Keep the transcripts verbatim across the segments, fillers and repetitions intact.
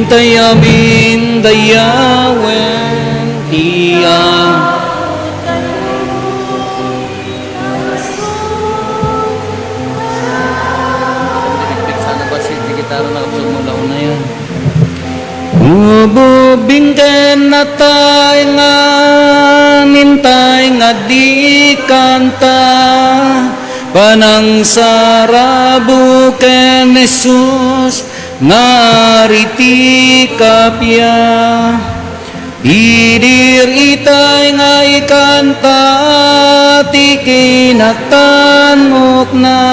Tay amin dayawen ti a- Sana ba si gitara na kapsog mo launa yan? Ububing ken natay nga nintay nga di kanta, panangsarabu ken Jesus, ngariti kapia. Idi itay nga ikanta ti kinatannokna,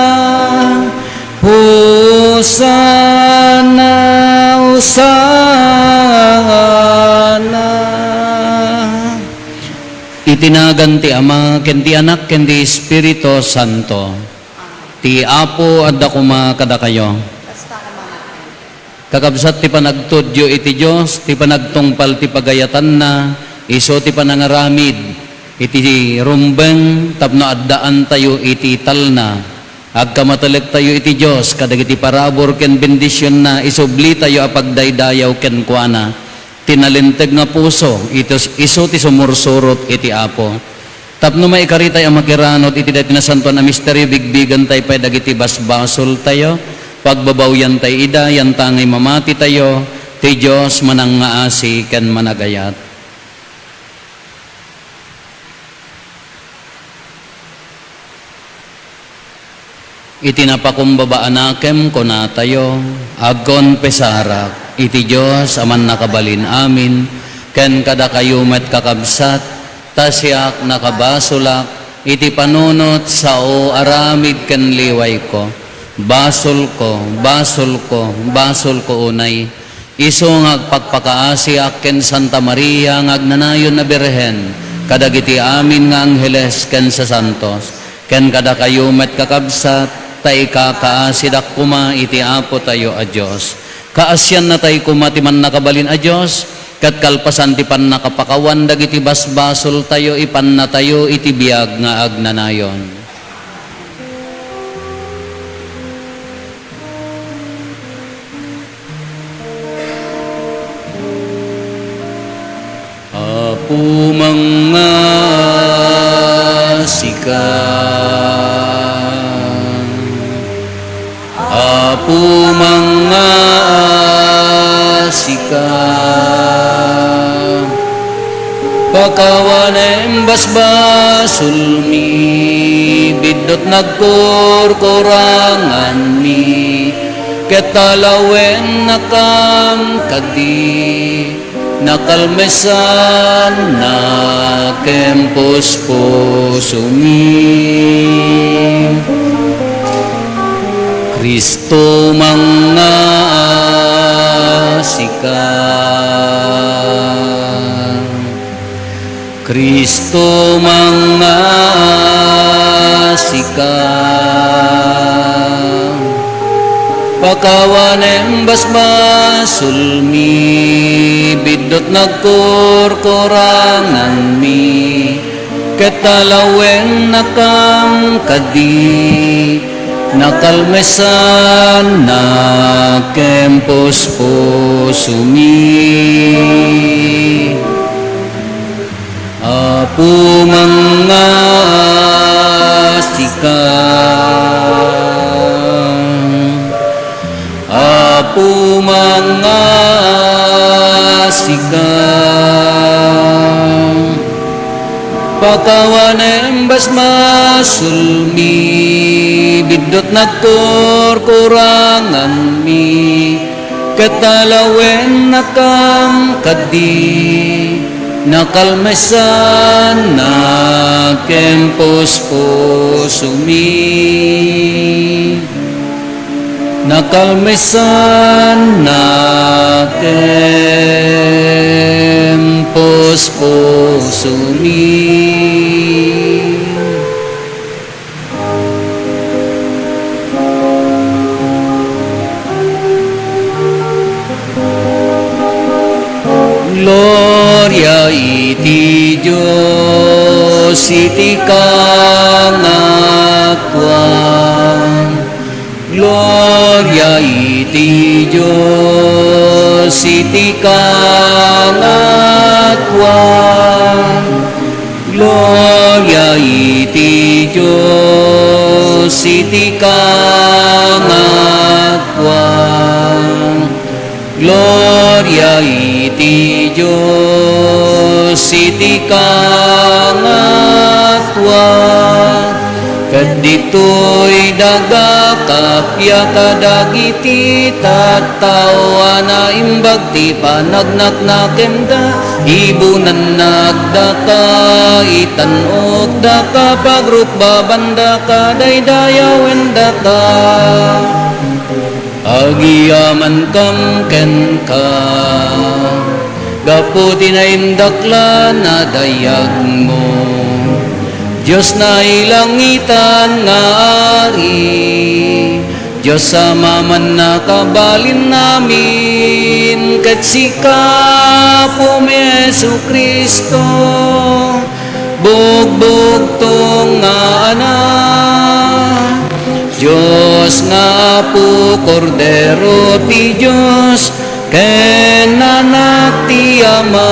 Hosanna, Hosanna. Iti nagan ti Ama, ken ti Anak, ken ti Espiritu Santo. Ti Apo adda koma kadakayo. Kakabsat ti panagtudyo iti Dios, ti panagtungpal ti pagayatanna, isu ti panangaramid iti rumbeng tapno addaantayo iti talna. Agkamatelektayo iti Dios kadagiti parabur ken bendisionna, isublitayo a pagdaydayaw kenkuana. Ti nalinteg nga puso, itus-, isu ti sumursurot iti Apo. Tapno maikaritay a makiranod iti daytoy nasantoan a misterio, bigbigantay pay dagiti basbasoltayo, pagbabawiantay ida, yantangay mamatitayo, ti Dios manangngaasi ken managayat. Iti napakumbaba a nakem, kunatayo, agkonfesarak iti Dios a Mannakabalin-amin, ken kadakayo met, kakabsat, ta siak nakabasolak iti panunot sao aramid ken liwayko. Basolko, basolko, basolko unay. Isu nga agpakpakaasiak ken Santa Maria nga agnanayon a Birhen, kadagiti amin nga angheles ken sasantos, ken kadakayo met, kakabsat, ta ikakaasidak koma iti Apotayo a Dios. Kaasiannatay koma ti Mannakabalin a Dios, ket kalpasan ti pannakapakawan dagiti basbasoltayo, ipannatayo iti biag nga agnanayon. Apo, mangngaasika. Apo, mangngaasika. Pakawanem basbasolmi, biddut nagkurkuranganmi, ket talawennakam kadi, nakalmesanna ken puspusomi. Cristo, mangngaasika. Cristo, mangngaasika. Pakawanem basbasolmi, biddut nagkurkuranganmi, ket talawennakam kadi, nakalmesanna ken puspusomi. Apo, mangngaasika. Apo, mangngaasika. Pakawanem basbasolmi, biddut nagkurkuranganmi, ket talawennakam kadi, nakalmesanna ken puspusomi. Nakalmesanna ken puspusomi. Gloria iti Dios iti kangatoan. Gloria iti ti Dios iti kangatua. Gloria iti Dios iti kangatua. Gloria iti Dios iti kangatua. Ket ditoy daga kappia kadagiti tattao a naimbag ti panagnaknakemda, ibunannak daka, itan-okdaka, pagrukbabandaka, daydayawendaka. Agyamankam kenka, gapu ti naindaklan a dayagmo. Dios nailangitan nga Ari, Dios a mamannakabalinnamin, ket sika, Apom Jesu-Cristo, bugbugtong nga Anak, Dios nga Apo, Kordero ti Dios, ken Anak ti Ama.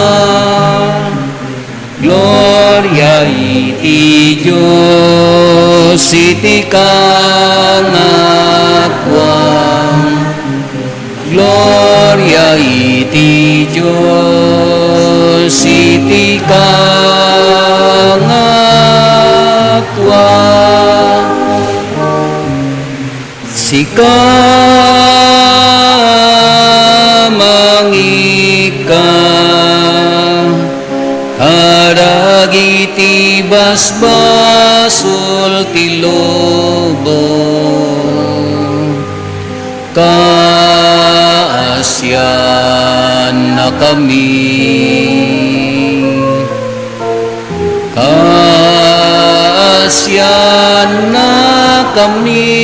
Gloria iti Dios iti kangatua. Gloria iti Dios iti kangatua. Sika, mangika kadagiti basbasol ti lubong. Kaasiannakami. Kaasiannakami.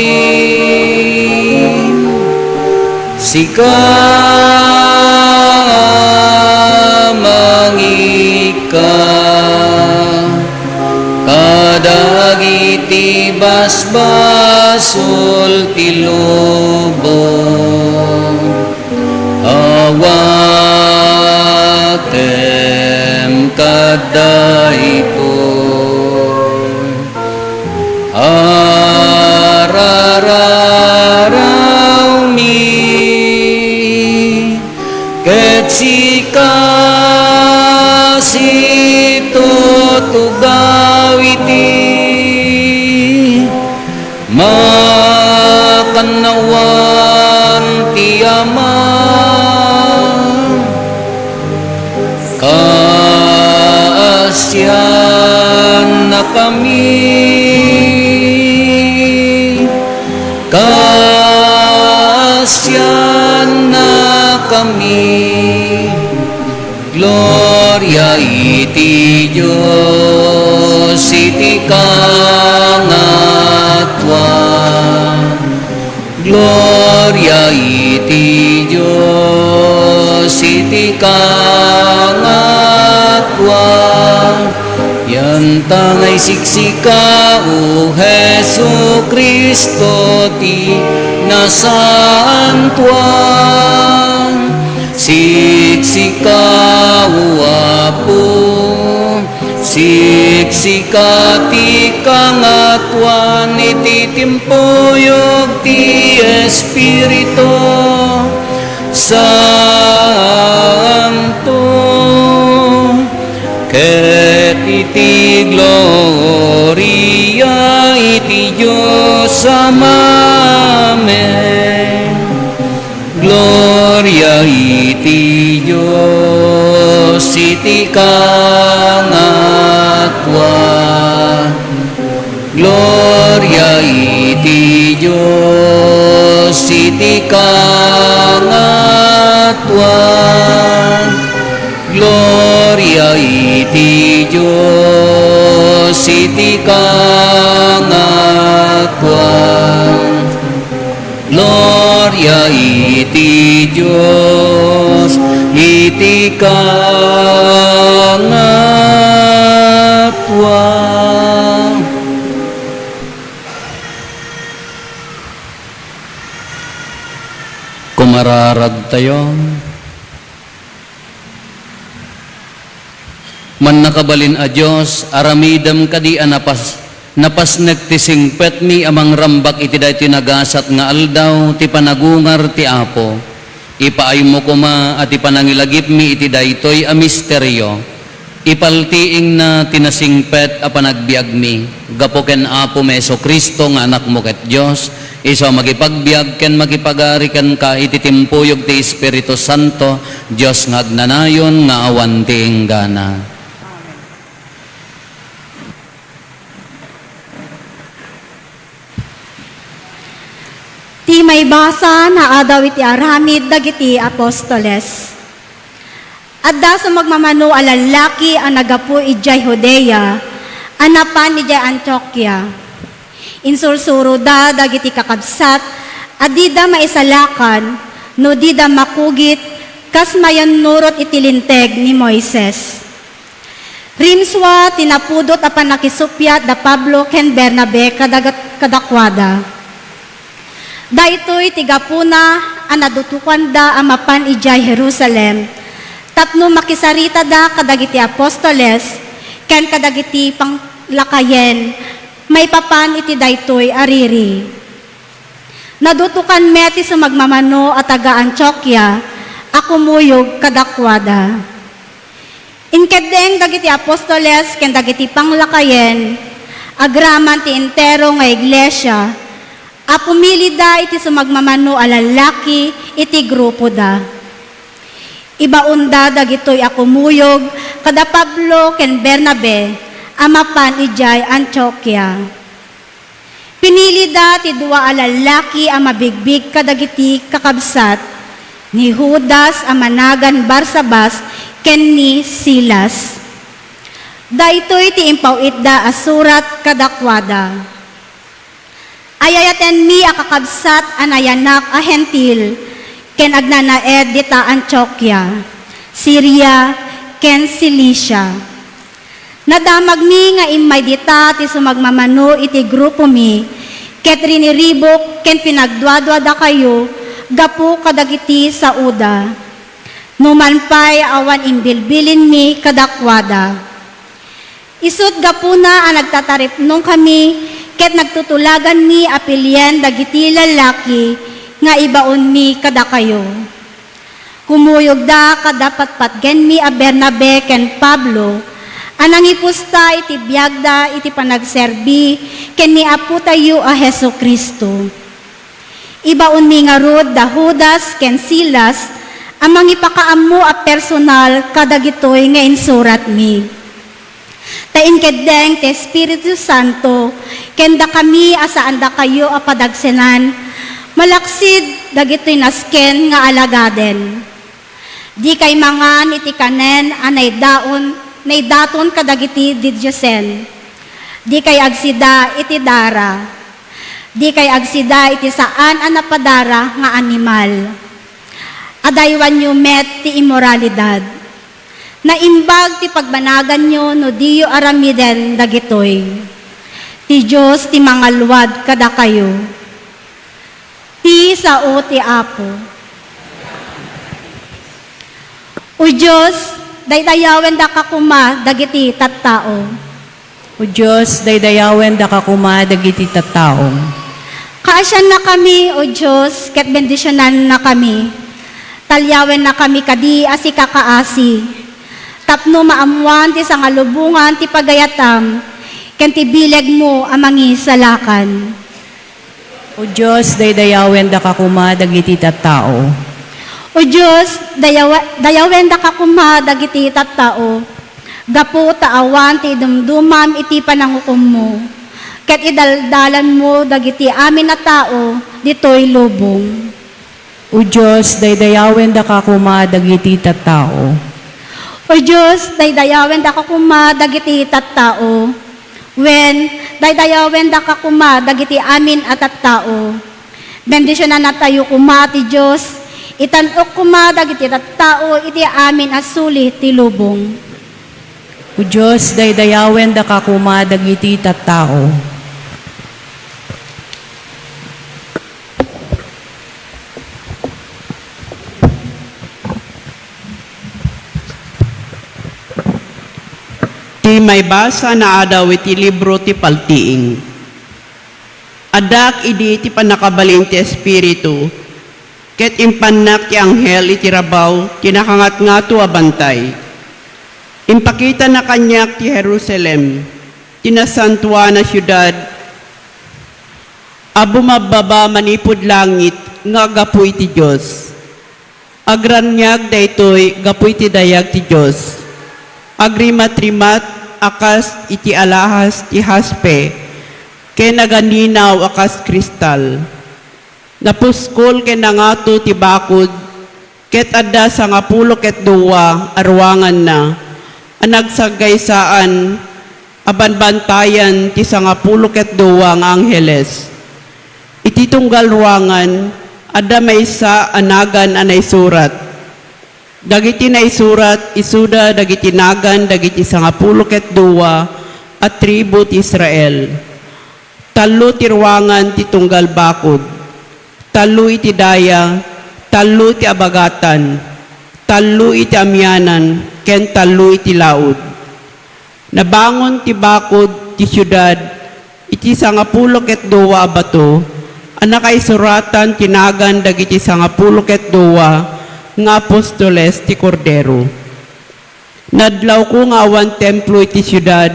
Sika, mangika kadagiti basbasol ti lubong. Awatem kadaytoy. Arararawmi, ket sika situtugaw iti makannawan ti Ama. Kaasiannakami. Kaasiannakami. Gloria iti Dios iti kangatua. Gloria iti Dios iti kangatua. Yanta nga isiksika, O Jesu-Cristo, ti nasantoan. Siksika, O Apo, siksika ti kangatoan iti timpuyog ti Espiritu Santo, ket iti gloria iti Dios Amamin. Gloria iti Dios iti kangatoan. Gloria iti Dios iti kangatoan. Gloria iti Dios iti kangatoan. Gloria iti Dios iti kangatoan. Tayo. Mannakabalin a Dios, aramidem kadi a napas-, napasnek ti singpetmi a mangrambak iti daytoy nagasat nga aldaw ti panagungar ti Apo. Ipaaymo koma a ti panangilagipmi iti daytoy a misterio. Ipaltiingna ti nasingpet a panagbiagmi gapu ken Apomi Jesu-Cristo nga Anakmo ket Dios, isu a makipagbiag ken makipagari kenka iti timpuyog ti Espiritu Santo, Dios nga agnanayon nga awan ti inggana. Ti maibasa nga adaw iti aramid dagiti apostoles. Adda sumagmamano a lallaki a naggapu idiay Judea a napan idiay Antiokia. Insursuroda dagiti kakabsat a dida maisalakan no dida makugit kas mayannurot iti Linteg ni Moises. Rimsua ti napudot a pannakisuppiat da Pablo ken Bernabe kadag-, kadakuada. Daytoy ti gapuna a nadutokanda a mapan idiay Jerusalem tapno makisaritada kadagiti apostoles ken kadagiti panglakayen maipapan iti daytoy a riri. Nadutokan met ti sumagmamano a taga-Antiokia a kumuyog kadakuada. Inkeddeng dagiti apostoles ken dagiti panglakayen agraman ti entero nga iglesia a pumilida iti sumagmamano a lallaki iti grupoda. Ibaonda dagitoy a kumuyog kada Pablo ken Bernabe a mapan idiay Antiokia. Pinilida ti dua a lallaki a mabigbig kadagiti kakabsat, ni Judas a managan Barsabas ken ni Silas. Daytoy ti impaw-itda a surat kadakuada. Ay-ayatenmi a kakabsat a nayanak a Hentil ken agnanaed dita Antiokia, Siria, ken Cilicia. Nadamagmi nga immay dita ti sumagmamano iti grupomi, ket riniribuk ken pinagduaduadakayo gapu kadagiti saoda. Numan pay awan imbilbilinmi kadakuada. Isut' gapuna a nagtataripnongkami ket nagtutulaganmi a pilien dagiti lallaki nga ibaonmi kadakayo. Kumuyogda kada patpatgenmi a Bernabe ken Pablo a nangipusta iti biagda iti panagserbi ken ni Apotayo a Jesu-Cristo. Ibaonmi ngarud da Judas ken Silas a mangipakaammo a personal kadagitoy nga insuratmi. Ta inkeddeng ti Espiritu Santo ken dakami a saandakayo a padagsenan, malaksid dagitoy nasken nga alagaden. Dikay mangan iti kanen a naidaon, naidaton kadagiti didiosen. Dikay agsida iti dara. Dikay agsida iti saan a napadara nga animal. Adaywanyo met ti immoralidad. Naimbag ti pagbanaganyo no diyo aramiden dagitoy. Ti Dios ti mangaluad kadakayo. Ti sao ti Apo. O Dios, daydayawendaka koma dagiti tattao. O Dios, daydayawendaka koma dagiti tattao. Kaasiannakami, O Dios, ket bendisionannakami. Talyawennakami kadi a sika kaasi, tapno maammoan ti sangalubongan ti pagayatam ken ti bilegmo a mangisalakan. O Dios, daydayawendaka koma dagiti tattao. O Dios, dayawa-, dayawendaka koma dagiti tattao. Gapu ta awan ti idumdumam iti panangukommo, ket idaldalanmo dagiti amin a tao ditoy lubong. O Dios, daydayawendaka koma dagiti tattao. O Dios, daydayawendaka koma dagiti tattao. Wen, daydayawendaka koma dagiti amin a tattao. Bendisionannatayo koma ti Dios. Itan-ok koma dagiti tattao iti amin a suli ti lubong. O Dios, daydayawendaka koma dagiti tattao. Ti maibasa nga adaw iti libro ti Paltiing. Addaak idi ti pannakabalin ti Espiritu, ket impannak ti anghel iti rabaw ti nakangatngato a bantay. Impakitana kaniak ti Jerusalem, ti nasantoan a siudad a bumabbaba manipud langit nga aggapu iti Dios. Agraniag daytoy gapu iti dayag ti Dios. Agrimatrimat a kas iti alahas ti haspe, ken aganinaw a kas kristal. Napuskol ken nangato ti bakud, ket adda sangapulo ket dua a ruanganna a nagsagaysaan a banbantayan ti sangapulo ket dua nga angheles. Iti tunggal ruangan, adda maysa a nagan a naisurat. Dagiti naisurat, isuda dagiti nagan dagiti sangapulo ket dua a tribu ti Israel. Tallo ti ruangan ti tunggal bakud, tallo iti daya, tallo iti abagatan, tallo iti amianan, ken tallo iti laud. Nabangon ti bakud ti siudad iti sangapulo ket dua a bato a nakaisuratan ti nagan dagiti sangapulo ket dua nga apostoles ti Kordero. Nadlawko nga awan templo iti siudad,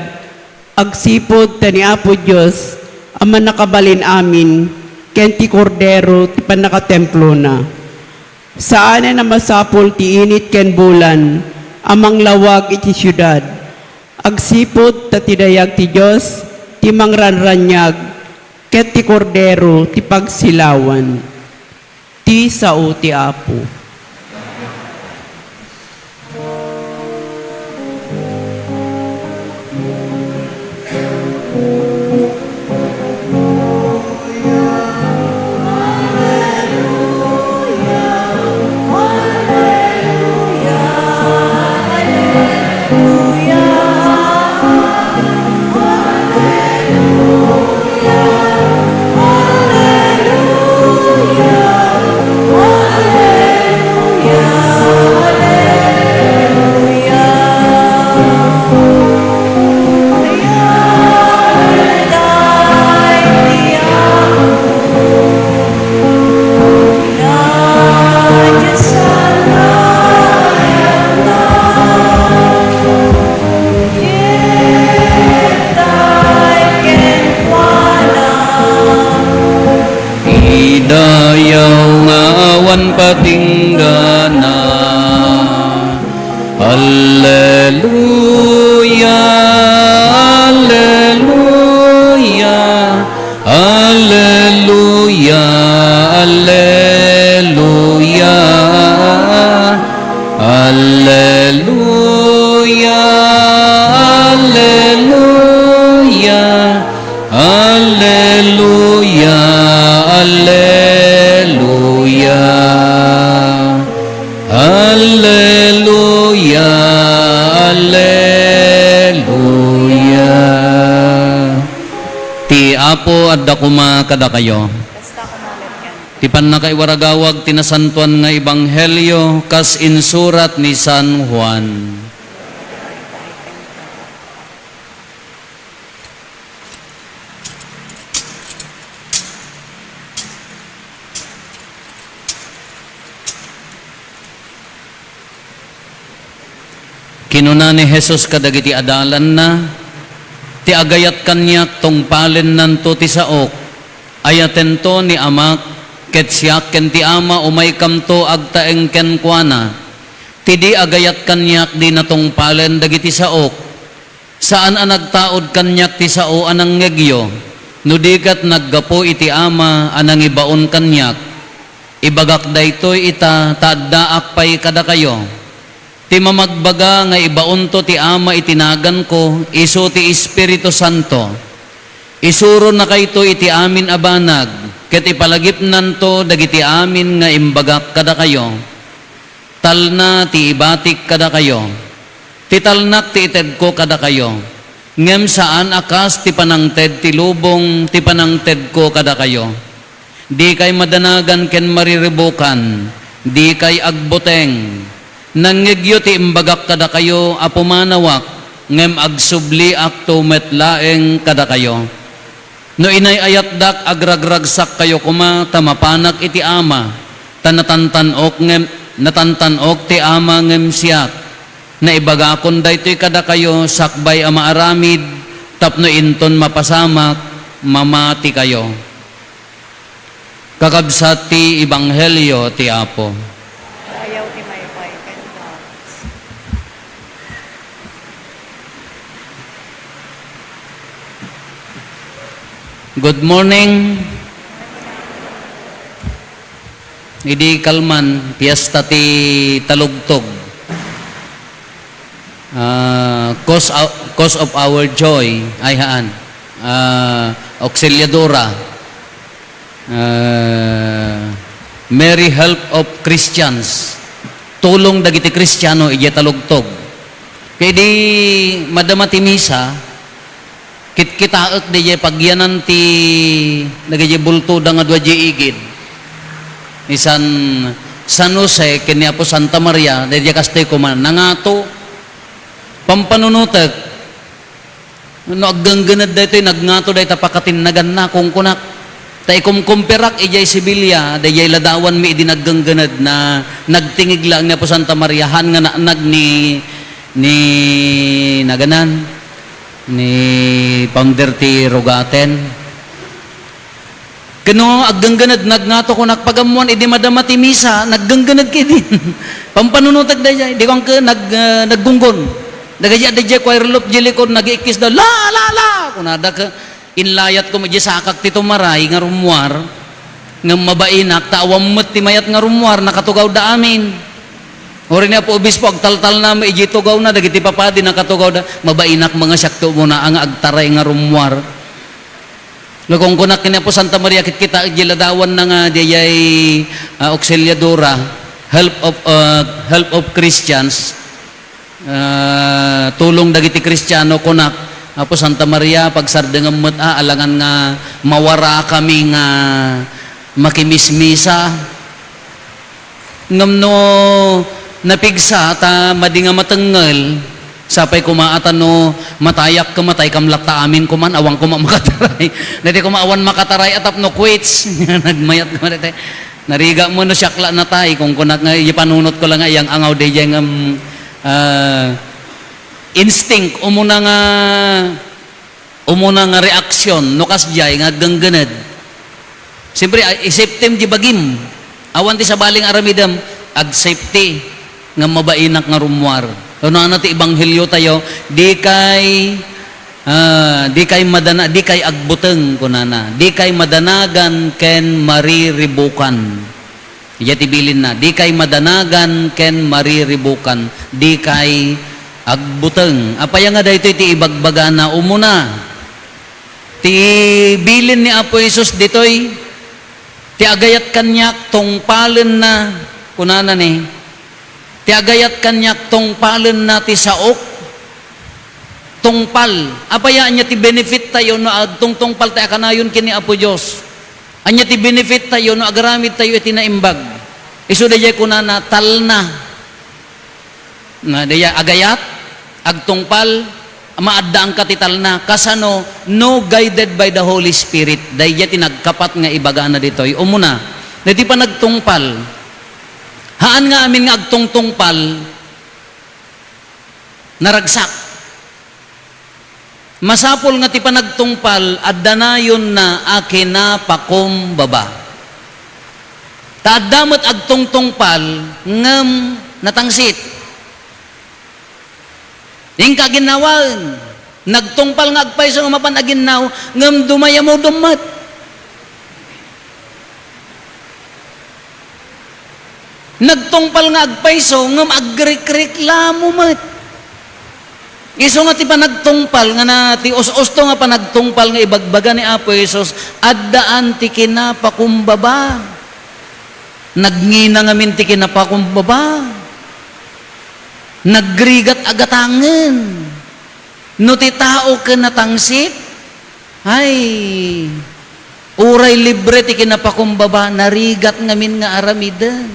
agsipud ta ni Apo Dios a Mannakabalin-amin ken ti Kordero ti pannakatemplona. Saanen a masapul ti init ken bulan a manglawag iti siudad, agsipud ta ti dayag ti Dios ti mangranraniag, ket ti Kordero ti pagsilawan. Ti sao ti Apo. Idayaw nga awan patinggana. Alleluia, alleluia, alleluia, alleluia, alleluia, alleluia, alleluia, alleluia. Alleluia, alleluia. Ti Apo adda koma kadakayo. Kasta koma met kenka. Ti pannakaiwaragawag ti nasantoan nga ebanghelio kas insurat ni San Juan. Kinuna ni Jesus kadagiti adalanna, "Ti agayat kaniak, tungpalennanto ti saok. Ayatento ni Amak, ket siak ken ti Ama umaykamto agtaeng kenkuana. Ti di agayat kaniak, dina tungpalen dagiti saok." Saan a nagtaud kaniak ti sao a nangngegyo, no di ket naggapu iti Ama a nangibaon kaniak. Ibagak daytoy ita ta addaak pay kadakayo. Ti mamagbaga nga ibaonto ti Ama iti naganko, isu ti Espiritu Santo. Isuronakayto iti amin a banag, ket ipalagipnanto dagiti amin nga imbagak kadakayo. Talna ti ibatik kadakayo. Ti talnak ti itedko kadakayo, ngem saan a kas ti panangted ti lubong ti panangtedko kadakayo. Dikay madanagan ken mariribukan, dikay agbuteng. Nangngegyo ti imbagak kadakayo a pumanawak, ngem agsubliakto met laeng kadakayo. No inay-ayatdak, agragragsakkayo koma ta mapanak iti Ama, ta natantan-ok ngem, natantan-ok ti Ama ngem siak. Naibagakon daytoy kadakayo sakbay a maaramid tapno inton mapasamak, mamatikayo. Kakabsat ti Ebanghelio ti Apo. Ayaw ti maymaypen, Lord. Good morning. Idi kalman, piyesta ti Talugtog. Ah, cause, cause of our joy, ay haan. Ah, Auxiliadora. Ah, Mary Help of Christians. Tulong dagiti Kristiano idiay Talugtog. Ket idi madama ti misa, kitkitaek daydiay pagyanan ti dagiti bultoda nga dua diay igid. Ni San, San Jose ken ni Apo Santa Maria, daydiay kastoy koma, nangato. Pampanunotek, no aggangganed daytoy, nagngato dayta pakatinnaganna, kunkunak. Ta ikumkumperak idiay Sevilla, daydiay ladawanmi idi naggangganed na nagtingig laeng ni Apo Santa Maria, haan nga naanag ni, ni naganan, ni founder ti Rogaten. Ken no aggangganed, nagngato kunak pagammoan idi madama ti misa, naggangganed ketdin. Pampanunotek daydiay, di kuanka nag-, ah, naggunggon. Dagiti adda idiay choir loft idiay likod, nagiikkisda, "La, la, la!" Kunada ket inlayatko met idiay sakak ti tumaray nga rummuar. Ngem mabainak, ta awan met ti mayat nga rummuar, nakatugawda amin. Uray ni Apo Obispo, agtaltalna met idiay tugawna, dagiti papadi nakatugawda, mabainak met nga siak ti umuna nga agtaray nga rummuar. Kunkunak ken ni Apo Santa Maria, kitkita idiay ladawanna nga daydiay, ah, Auxiliadora, Help of, ah, Help of Christians, ah, tulong dagiti Kristiano, kunak, Apo Santa Maria, pagsardengem met, ah, alangan nga mawarakami nga makimismisa. Ngem no napigsa ta madi nga matengngel, sapay koma a ta no matayak ket mataykam latta amin koma, awan koma makataray. Daytoy koma awan makataray a tapno quits. Nagmayat koma daytoy. Narigat met no siak la natay, kunkunak nga ipanunotko la nga iyangangaw daydiay ngem, ah, instinct, umuna nga Umuna nga reaksyon no kasdiay nga aggangganed. Siyempre, a-, i-safetem ti bagim. Awan ti sabali nga aramidem, ag-safety nga mabainak nga rummuar. Kunana ti ebangheliotayo, "Dikay, ah, dikay madana-, dikay agbuteng," kunana. "Dikay madanagan ken mariribukan." Idiay ti bilinna, "Dikay madanagan ken mariribukan, dikay agbuteng." Apay nga daytoy ti ibagbagana? Umuna, ti bilin ni Apo Jesus ditoy, "Ti agayat kaniak, tungpalenna," kunana ni, "Ti agayat kaniak, tungpalenna ti saok." Tungpal. Apay ania ti benefit tayo no agtungtungpal tayo a kanayon ken ni Apo Dios? Ania ti benefit tayo no agaramid tayo iti naimbag? Isu daydiay kunana, talna. Na, daydiay agayat, agtungpal, maaddaanka ti talna. Kasano? No guided by the Holy Spirit. Daydiay ti nagkapat nga ibagana ditoy. Umuna, daytoy panagtungpal. Haan nga amin nga agtungtungpal, naragsak. Masapul nga ti panagtungpal, adda nayonna a kinapakumbaba. Ta adda met agtungtungpal ngem natangsit. Inka aginnawaen, nagtungpal nga agpayso nga mapan aginnaw, ngem dumayamudom met. Nagtungpal nga agpayso, ngem agrikreklamo met. Isu nga ti panagtungpal nga na, ti us-usto nga panagtungpal nga ibagbaga ni Apo Jesus, addaan ti kinapakumbaba. Nagngina ngamin ti kinapakumbaba. Nagrigat a gatangen. No ti tao ken natangsit, ay, uray libre ti kinapakumbaba, narigat ngamin nga aramiden.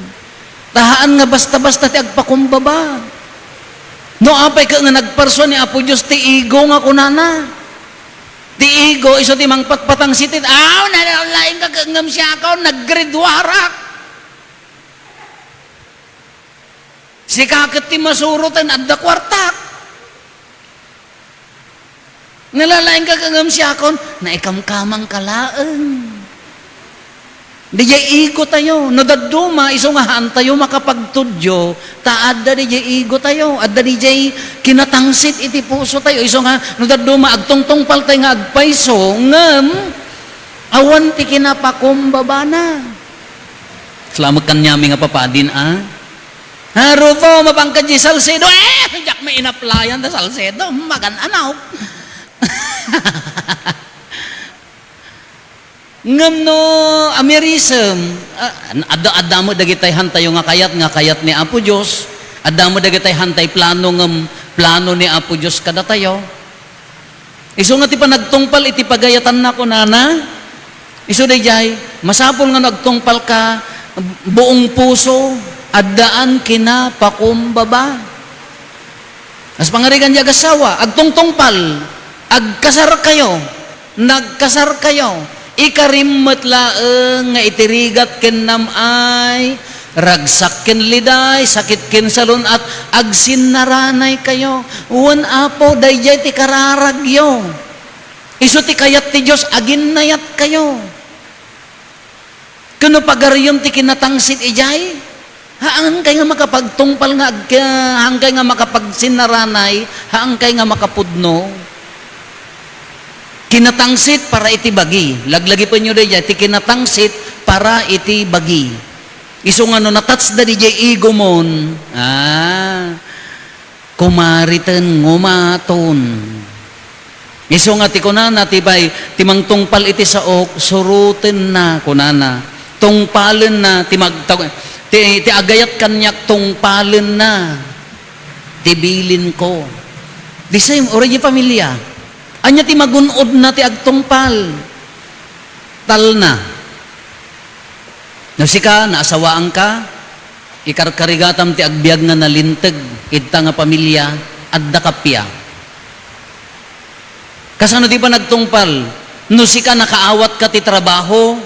Ta haan nga basta-basta ti agpakumbaba. No apay ket nga nagparsua ni Apo Dios ti ego nga kunana. Ti ego, isu ti mangpatpatangsit iti, "Aw, nalaing ka ket ngem siakon, nag-grade warak. Sika ket ti masuroten, adda kuartak. Nalalaing ka ket ngem siakon, naikamkamang ka laeng." Didiay ego tayo. No dadduma, isu nga haan tayo makapagtudyo, ta adda didiay ego tayo. Adda didiay kinatangsit iti puso tayo. Isu nga, no dadduma, agtungtungpal tayo nga agpayso, ngem awan ti kinapakumbabana. Salamat kaniami nga papadin, a. Ha, Rufo, mapangkad di Salcedo. Eh, diak may inaplayan ta Salcedo. Magan-anaw. Ngem no amirisem, a, adda, adda met dagiti hantayo nga kayat, nga kayat ni Apo Dios. Adda met dagiti hantayo plano ngem plano ni Apo Dios kadatayo. Isu nga ti panagtungpal iti pagayatanna, kunana, isu daydiay, masapul nga no agtungpalka, buong puso, addaan kinapakumbaba. Kas pangarigan di agassawa, agtungtungpal, agkasarkayo, nagkasarkayo, ikarim met laeng nga iti rigat ken nam-ay, ragsak ken liday, sakit ken salun-at, agsinnaranaykayo. Wen, Apo, daydiay ti kararagyo. Isu ti kayat ti Dios, aginnayatkayo. Ken no pagaryem ti kinatangsit idiay, haankay nga makapagtungpal nga ag-, haankay nga makapagsinnaranay, haankay nga makapudno. Kinatangsit para iti bagi. Laglagipenyo daydiay, ti kinatangsit para iti bagi. Isu nga no na-touch da didiay ego mon, ah, kumariten, ngumaton. Isu nga ti kunana, ti bay, ti mangtungpal iti saok, surotenna, kunana. Tungpalenna, ti magtag-, ti, ti agayat kaniak, tungpalenna. Ti bilinko. The same, uray di familia. Ania ti magun-odna ti agtungpal? Talna. No sika, naasawaanka, ikarkarigatam ti agbiag nga nalinteg, ita nga pamilya, adda kappia. Kasano ti panagtungpal? No sika, nakaawatka ti trabaho,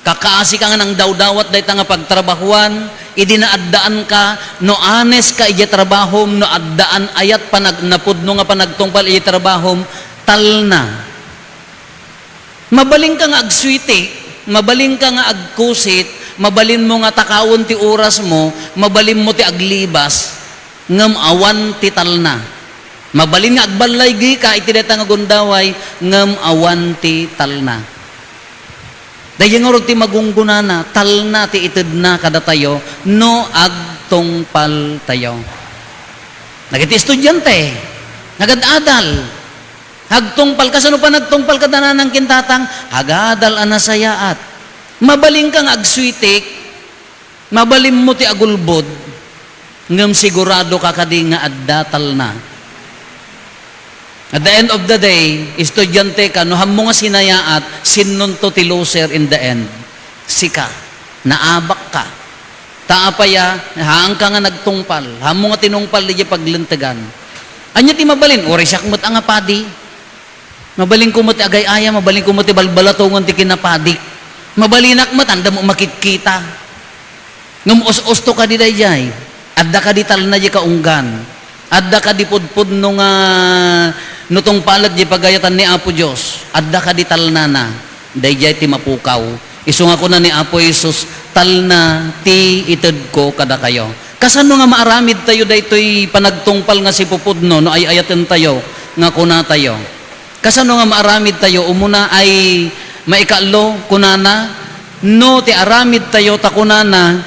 kakaasika nga nangdawdawat dayta nga pagtrabahuan, idi naaddaanka, no honest ka idiay trabahom, no addaan ayat panag-, napudno nga panagtungpal idiay trabahom, talna. Mabalinka nga agsuitik, mabalinka nga agkusit, mabalinmo nga takawen ti orasmo, mabalinmo ti aglibas, ngem awan ti talna. Mabalin nga agballaygika iti dayta nga gundaway, ngem awan ti talna. Daydiay ngarud ti magunggonana, talna ti itedna kadatayo no agtungpaltayo. Dagiti estudiante, nagad-adal, agtungpal. Kasano panagtungpal kada nanang ken tatang? Agadal a nasayaat. Mabalinka nga agsuitik, mabalinmo ti agulbod, ngem siguradoka kadi nga adda talna. At the end of the day, estudiante ka, no hammo nga sinayaat, sinnonto ti loser in the end? Sika. Naabak ka. Ta apay a, haanka nga nagtungpal. Hammo nga tinungpal, diay paglintegan. Ania ti mabalin? Uray siak met a nga padi. Mabalinko met ti agay-ayam, mabalinko met ti balbalatongen ti kinapadik. Mabalinak met, anda mo makitkita. Ngem us-usto kadi daydiay. Adda kadi talna diay kaunggan. Adda kadi pudpudno nga no tungpalek diay pagayatan ni Apo Dios. Adda kadi talnana. Daydiay ti mapukaw. Isu nga kuna ni Apo Jesus, "Talna ti itedko kadakayo." Kasano nga maaramidtayo daytoy panagtungpal nga sipupudno no ay-ayatentayo nga kunatayo? Kasano nga maaramidtayo? Umuna ay maikaallo, kunana, no ti aramidtayo ta kunana,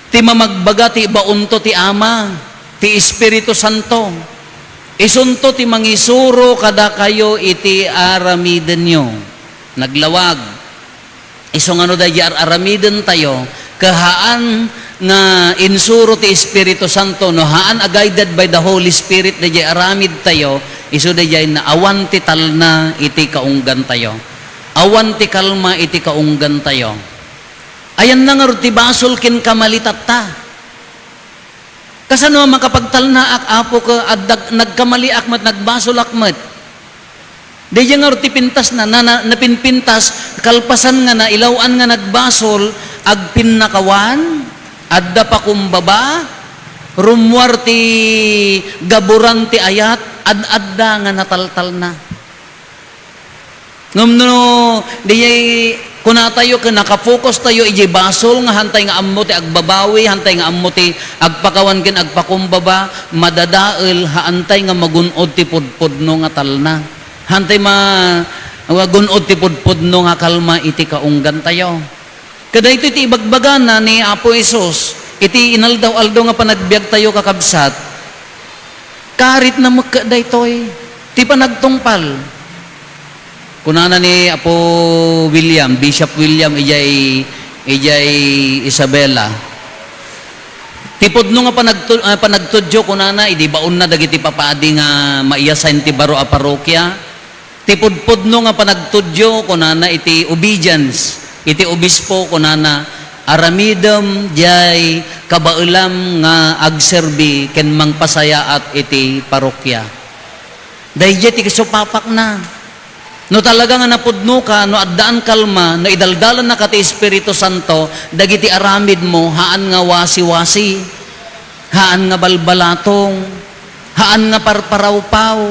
ti mamagbaga ti ibaonto ti Ama, ti Espiritu Santo. Isunto ti mangisuro kadakayo iti aramidenyo. Naglawag. Isu nga no daydiay ar-aramidentayo, ket haan nga insuro ti Espiritu Santo, no haan a guided by the Holy Spirit daydiay aramidtayo, isu daydiay naawan ti talna iti kaunggantayo. Awan ti kalma iti kaunggantayo. Ayanna ngarud ti basol ken kamalitatta. Kasano a makapagtalnaak, Apo, ket adda, nagkamaliak met, nagbasolak met? Daydiay ngarud ti pintasna, na, na, napinpintas, kalpasan nga nailaw-an nga nagbasol, agpinnakawan, adda pakumbaba, rummuar ti gaburan ti ayat, ad-adda nga nataltalna. Ngem no, daydiay kunatayo ket nakapokus tayo idiay basol nga hantay nga ammo ti agbabawi, hantay nga ammo ti agpakawan ken agpakumbaba, madadael, haantay nga magun-od ti pudpudno nga talna. Haantay ma-, magun-od ti pudpudno nga kalma iti kaunggantayo. Kadaytoy ti ibagbagana ni Apo Jesus iti inaldaw-aldaw nga panagbiagtayo, kakabsat. Karitna met ket daytoy ti panagtungpal. Kunana ni Apo William, Bishop William, idiay, idiay Isabela, ti pudno nga panagtu-, ah, panagtudyo, kunana, idi baonna dagiti papadi nga maiassign ti baro a parokia, ti pudpudno nga panagtudyo, kunana, iti obedience iti obispo, kunana, aramidem diay kabaelam nga agserbi ken mangpasayaat iti parokia. Daydiay ti kisupapakna. No talaga nga napudnoka, no addaan kalma, no idaldalannaka ti Espiritu Santo, dagiti aramidmo, haan nga wasi-wasi, haan nga balbalatong, haan nga parparawpaw,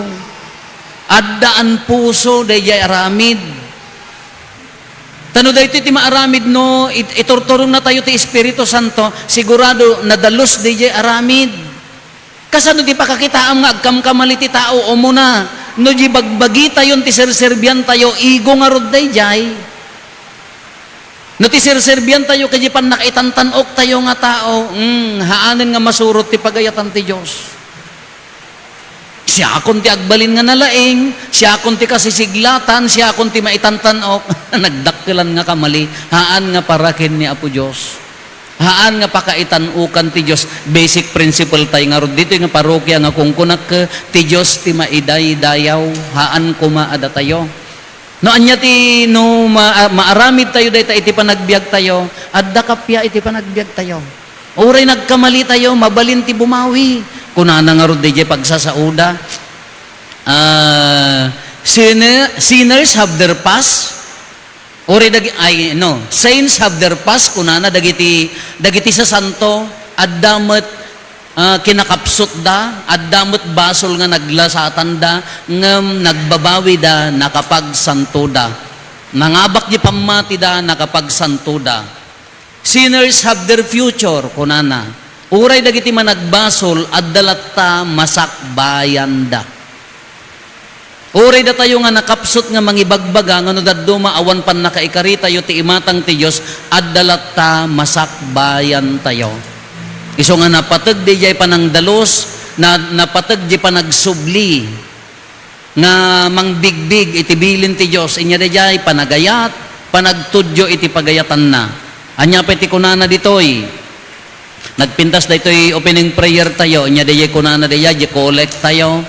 addaan puso, daydiay aramid. Ta no daytoy ti maaramid, no it-, iturturongna tayo ti Espiritu Santo, sigurado nadalus daydiay aramid. Kasano ti pakakitaam nga agkamkamali ti tao? Umuna, no di bagbagitayon ti serserbiantayo, igo ngarud daydiay. No ti serserbiantayo ket di pannakaitantan-oktayo nga tao, mm, haanen nga masurot ti pagayatan ti Dios. Siakon ti agbalin nga nalaing, siakon ti kasisiglatan, siakon ti maitantan-ok. Nagdakkelan nga kamali, haan nga para ken ni Apo Dios. Haan nga pakaitan-okan ti Dios. Basic principle tayo ngarud ditoy nga parokia nga kunkunak, ti Dios ti maidaydayaw, haan koma a datayo. No ania ti, no ma-, maaramid tayo dayta iti panagbiag tayo, adda kappia iti panagbiag tayo. Uray nagkamali tayo, mabalin ti bumawi. Kunana ngarud daydiay pagsasaoda, ah, sinner-, sinners have their past, Uray dagi-, ay, no, saints have their past, kunana, dagiti, dagiti sasanto, adda met, ah, kinakapsutda, adda met basol nga naglasatanda, ngem nagbabawida, nakapagsantoda. Nangabak di pammatida, nakapagsantoda. Sinners have their future, kunana. Uray dagiti managbasol, adda latta masakbayanda. Uray datayo nga nakapsut nga mangibagbaga nga no dadduma awan pannakaikaritayo ti imatang ti Dios, adda latta masakbayantayo. Isu nga napateg diay panangdalus, na, napateg di panagsubli nga mangbigbig iti bilin ti Dios, inya diay panagayat, panagtudyo iti pagayatanna. Ania pay ti kunana ditoy? Nagpintas daytoy opening prayer tayo, inya diay kunana diay, di collect tayo.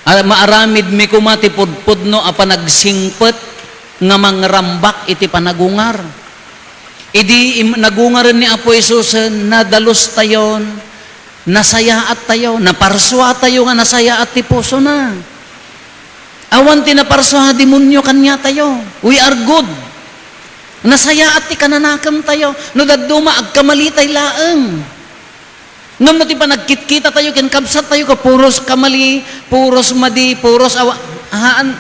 A-, maaramidmi koma ti pudpudno a panagsingpet nga mangrambak iti panagungar. Idi im-, nagungaren ni Apo Jesus, nadalus tayon, nasayaat tayo, naparsua tayo nga nasayaat ti pusona. Awan ti naparsua a demonio kaniatayo. We are good. Nasayaat ti kananakem tayo. No dadduma, agkamalitay laeng. Ngem no ti panagkitkita tayo ken kabsat tayo ket puros kamali, puros madi, puros awa-, haan.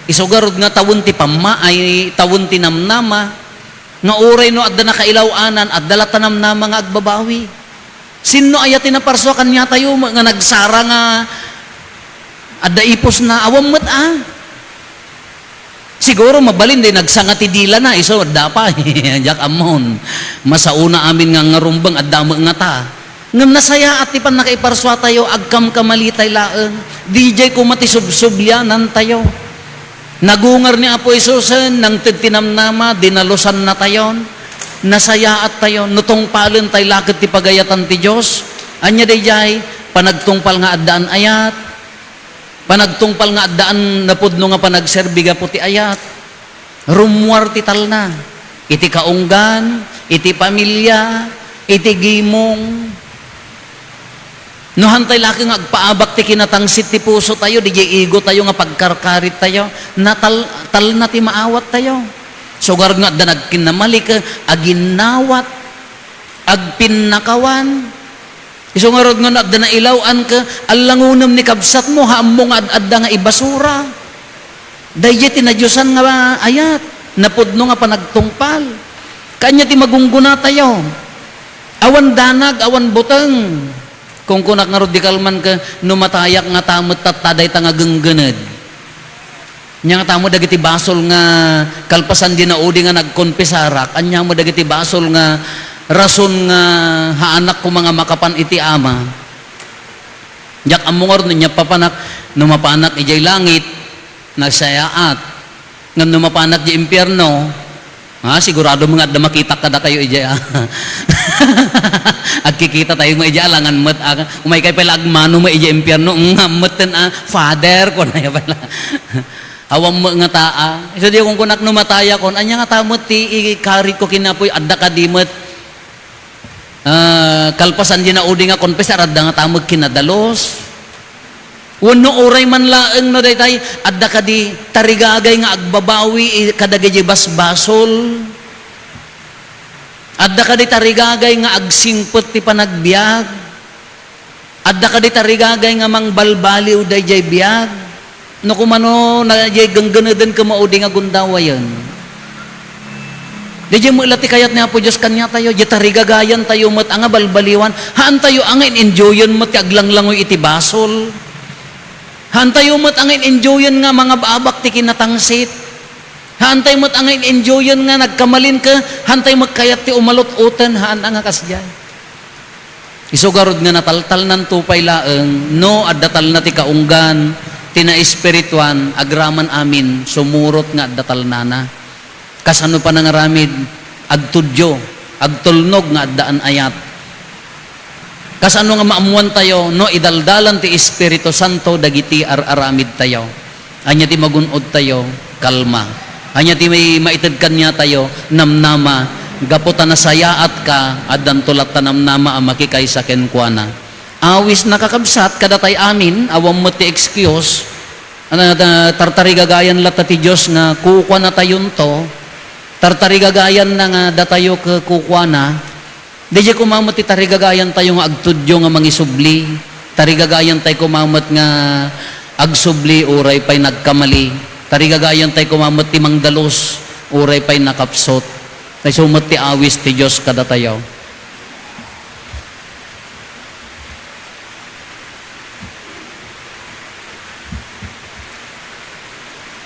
Isu garud nga tawen ti pamma-, ay, tawen ti namnama. Nga uray no adda nakailaw-anan, adda latta namnama nga agbabawi. Sinno aya ti naparsua kaniatayo nga nagsara nga adda ipusna? Awan met a. Siguro mabalin di nagsanga ti dilana, isu, adda pay. Diak ammon. Masaona amin nga ngarumbeng, adda met ngata. Ngem nasayaat ti pannakaiparsuatayo, agkamkamalitay laeng. Diay koma ti subsublianantayo. Nagungar ni Apo Jesusen, nangted ti namnama, dinalosannatayon. Nasayaattayon, no tungpalentay laket ti pagayatan ti Dios. Ania daydiay? Panagtungpal nga addaan ayat. Panagtungpal nga addaan napudno nga panagserbi gapu ti ayat. Rummuar ti talna. Iti kaunggan, iti pamilia, iti gimong. No hantay laeng nga agpaabak ti kinatangsit ti pusotayo, diay egotayo nga pagkarkarit tayo, natal-, talna ti maawat tayo. Sugarud nga adda nagkinnamalik, aginnawat, agpinnakawan. Isu ngarud nga no adda nailaw-an ka, allangonem ni kabsatmo, ha ammo nga ad-adda nga ibasura. Daydiay ti nadiosan nga ayat, napudno nga panagtungpal. Kaanya ti magungguna tayo. Awan danag, awan buteng. Kungkunak ngarud di kalman ka, no matayak ngata met tatta dayta nga genggened. Ania ngata met dagiti basol nga kalpasan di naudi nga nagkonfesarak? Ania met dagiti basol nga rason nga haanak koma nga makapan iti Ama? Diak ammo ngarud no ania papanak, no mapanak idiay langit, nasayaat. Ngem no mapanak idiay impierno, ha, sigurado nga adda makitak kadakayo idiay, ah. Agkikita tayo nga idiay, alangan met, ah. Umay kay pala agmano mo idiay impierno, nga metten, ah, Father, kunayo pala. Awan mo nga taa. Isu di kung kunak no matayakon, ania ngata met ti ikarit ko ken Apoy, adda kadi met, ah, kalpasan di naudi nga konfesar, adda ngata met kinadalus. Wenno uray man laeng no daytay, adda kadi tarigagay nga agbabawi i-, kadagiti basbasol. Adda kadi tarigagay nga agsingpet ti panagbiag. Adda kadi tarigagay nga mangbalbaliw daydiay biag? No kumano, na, diay genggeneden ken maudi nga gundawayen. Daydiay met la ti kayat ni Apo Dios kaniatayo, diay tarigagayan tayo met a nga balbaliwan. Haan tayo a nga in-enjoyen met ti aglanglangoy iti basol. Haan tayo met a nga in-enjoyen nga mangab-abak ti kinatangsit. Haan tayo met a nga in-enjoyen nga nagkamalin ka, haan tayo met kayat ti umalut-oten, haan a nga kasdiay. Isu garud nga nataltalnanto pay laeng no adda talna ti kaunggan, ti naespirituan, agraman amin, sumurot nga adda talnana. Kasano panangaramid? Agtudyo, agtulnog nga addaan ayat. Kasano nga maammuantayo no idaldalan ti Espiritu Santo dagiti ar-aramidtayo? Ania ti magun-odtayo? Kalma. Ania ti may maited kaniatayo? Namnama. Gapu ta nasayaatka, addanto latta namnama a makikaysa kenkuana. Awis, nakakabsat, kadatay amin, awan met ti excuse. Ano, ta-, tartarigagayan latta ti Dios nga kukuanatayonto. Tartarigagayanna nga datayo ke-, kukuana. Daydiay koma met ti tarigagayantayo nga agtudyo nga mangisubli. Tarigagayantayo koma met nga agsubli uray pay nagkamali. Tarigagayantayo koma met ti mangdalus uray pay nakapsut. Isu met ti awis ti Dios kadatayo.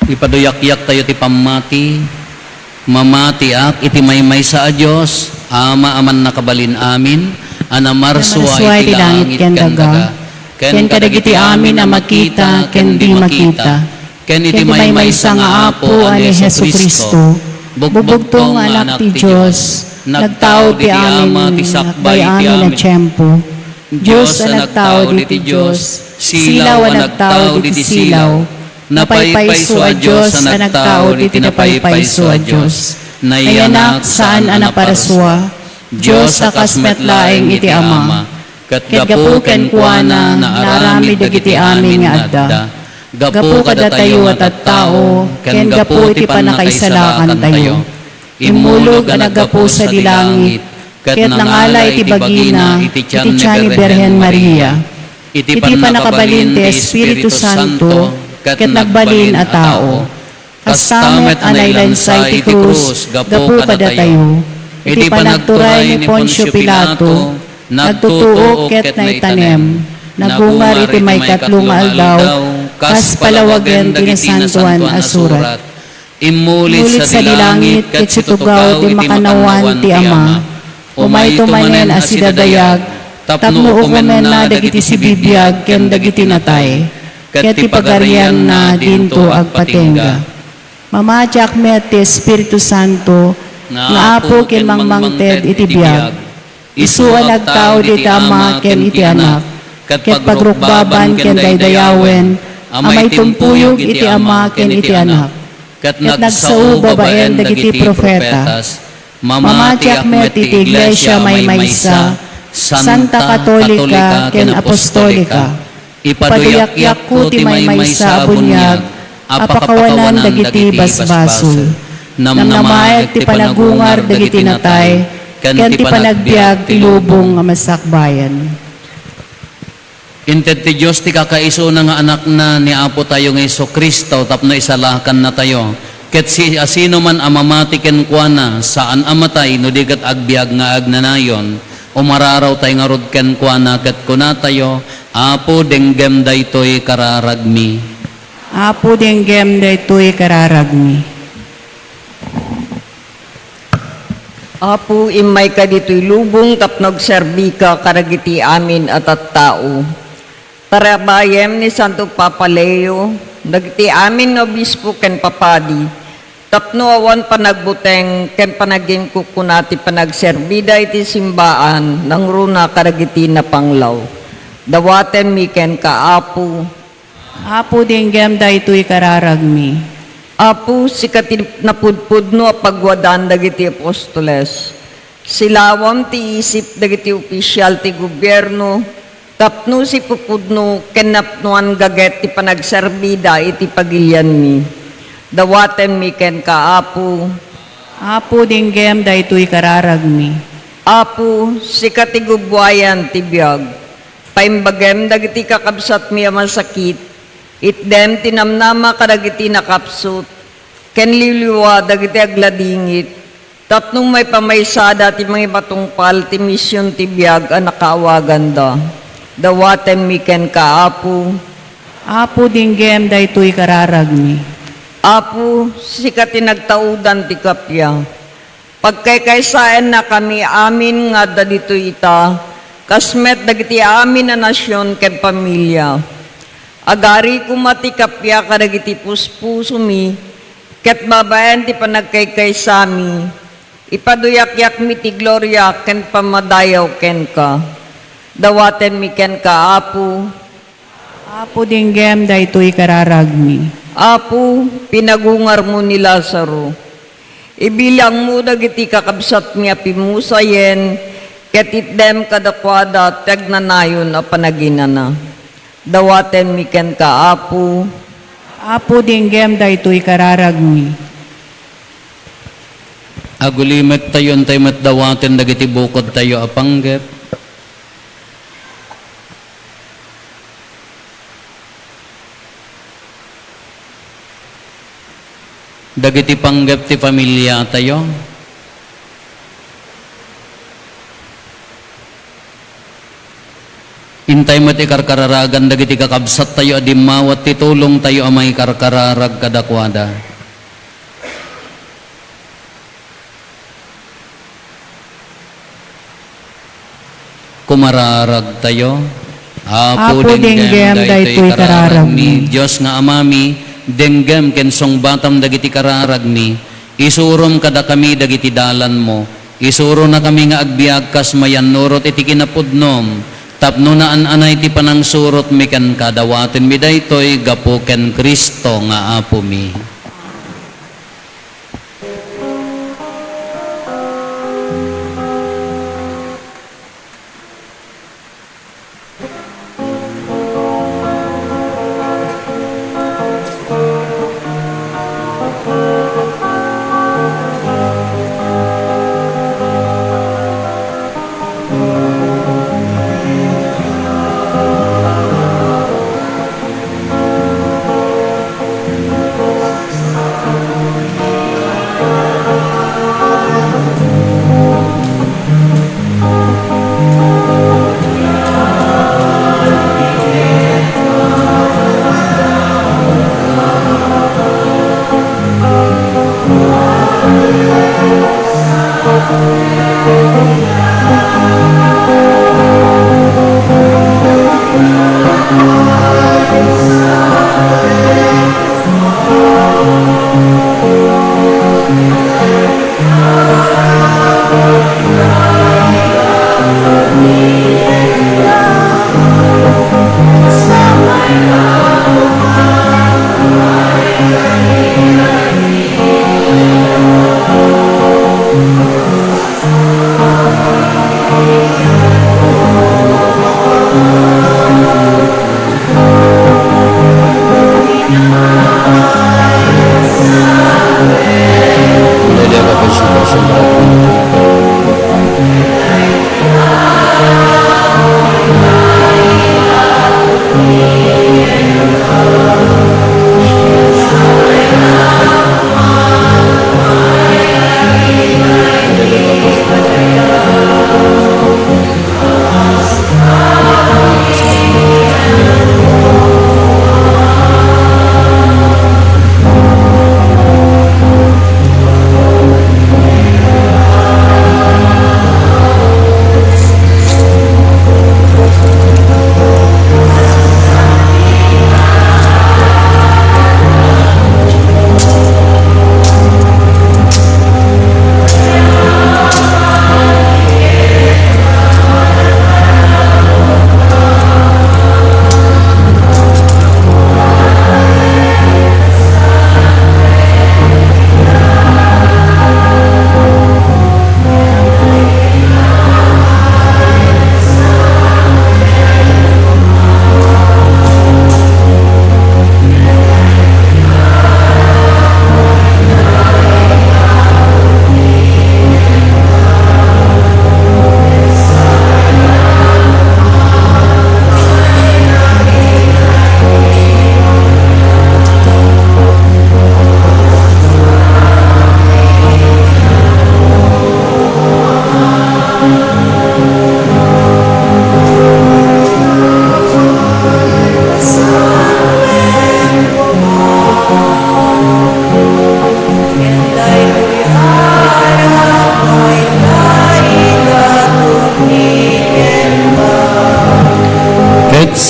Ipaduyakyak tayo ti pammati. Mamatiak iti maymaysa a Dios, Ama a mannakabalin amin, a namarsua iti langit ken daga, ken kadagiti amin a makita ken di makita, ken iti maymaysa nga Apo a ni Jesu-Cristo, bugbugtong nga Anak ti Dios, nagtao iti amin nga sakbay amin a tiempo. Dios a nagtao diti Dios, silaw a nagtao diti silaw, napaypayso a Dios a nagtao diti napaypayso a Dios, nayanak saan a naparsua, Dios a kas met laeng iti Ama, ket gapu kenkuana naaramid dagiti amin nga adda. Gapu kadatayo a tattao, ken gapu iti pannakaisalakantayo. Immulog a naggapu sadi langit, ket nangala iti bagina iti tian ni Birhen Maria. Iti pannakabalin ti Espiritu Santo, ket nagbalin a tao. Kasta met a nailansa iti krus gapu kadatayo. Iti panagturay ni Poncio Pilato, nagtutuok ket naitanem. Nagungar iti maikatlo nga aldaw, kas palawagen ti Nasantoan a Surat. Immulid sadi langit ket situgaw ti makannawan ti Ama. Umayto manen a sidadayag tapno ukomenna dagiti sibibiag ken dagiti natay, ket ti pagarianna dinto agpatingga. Mamatiak met ti Espiritu Santo nga Apo ken mangmangted iti biag. Isu a nagtao diti Ama ken iti Anak, ket pagrukbaban ken daydayawen a maitumpuyog iti Ama ken iti Anak, ket nagsao babaen dagiti profeta. Mamatiak met iti iglesia maymaysa, Santa, Katolika, ken Apostolika, ipaduyakyak ti maymaysa a buniag a pakawanan dagiti basbasol. Namnamaek ti panagungar dagiti natay, ken ti panagbiag ti lubong a masakbayan. Inted ti Dios ti kakaisuna nga Anakna, ni Apotayo nga Jesu-Cristo, tapno isalakannatayo. Ket siasinoman a mamati kenkuana, saan a matay no di ket agbiag nga agnanayon. Umararawtay ngarud kenkuana ket kunatayo, "Apo, denggem daytoy kararagmi." Apo, denggem daytoy kararagmi. Apo, immayka ditoy lubong tapno agserbika kadagiti amin a tattao. Tarabayem ni Santo Papa Leo dagiti amin nga obispo ken papadi tapno awan panagbuteng ken panaginkukuna ti panagserbida iti simbaan nangruna kadagiti napanglaw. Dawatenmi kenka, Apo. Apo, denggem daytoy kararagmi. Apo, sika ti napudpudno a pagwadaan dagiti apostoles. Silawam ti isip dagiti opisial ti gobierno tapno sipupudno ken napnoan gaget ti panagserbida iti pagilianmi. Dawatenmi kenka, Apo. Apo, denggem daytoy kararagmi. Apo, sika ti gubbuayan ti biag. Paimbagem dagiti kakabsatmi a masakit, itdem ti namnama kadagiti nakapsut, ken liwliwa dagiti agladingit, tapno maipamaysada ti mangimatungpal ti mision ti biag a nakaawaganda. Dawatenmi kenka, Apo. Apo, denggem daytoy kararagmi. Apo, sika ti nagtaudan ti kappia. Pagkaykaysaennakami amin nga adda ditoy ita, kas met dagiti amin a nasion ken familia. Agari koma ti kappia kadagiti puspusomi, ket babaen ti panagkaykaysami, ipaduyakyakmi ti gloria ken pammadayaw kenka. Dawatenmi kenka, Apo. Apo, denggem daytoy kararagmi. Apo, pinagungarmo ni Lazaro. Ibilangmo dagiti kakabsatmi a pimusayen, ket itdem kadakuada ti agnanayon a panaginana. Dawatenmi kenka, Apo. Apo, denggem daytoy kararagmi. Agulimettayo, intay met dawaten dagiti bukodtayo a panggep. Dagiti panggep ti familiatayo. Intay met ikarkararagan dagiti kakabsattayo a dimmawat ti tulongtayo a mangikarkararag kadakuada. Kumararagtayo. Apo, denggem daytoy kararagmi. Dios nga Amami, denggem ken sungbatam dagiti kararagmi. Isurom kadakami dagiti dalanmo. Isuronakami nga agbiag kas mayannurot iti kinapudnom, tapno naan-anay ti panangsurotmi kenka. Dawatenmi daytoy gapu ken Cristo nga Apomi.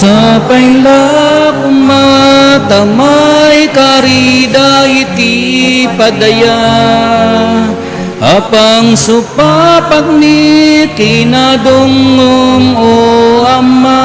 Apay la koma ta maikarida iti padaya a pangsupapagmi kinadongngom, O Ama.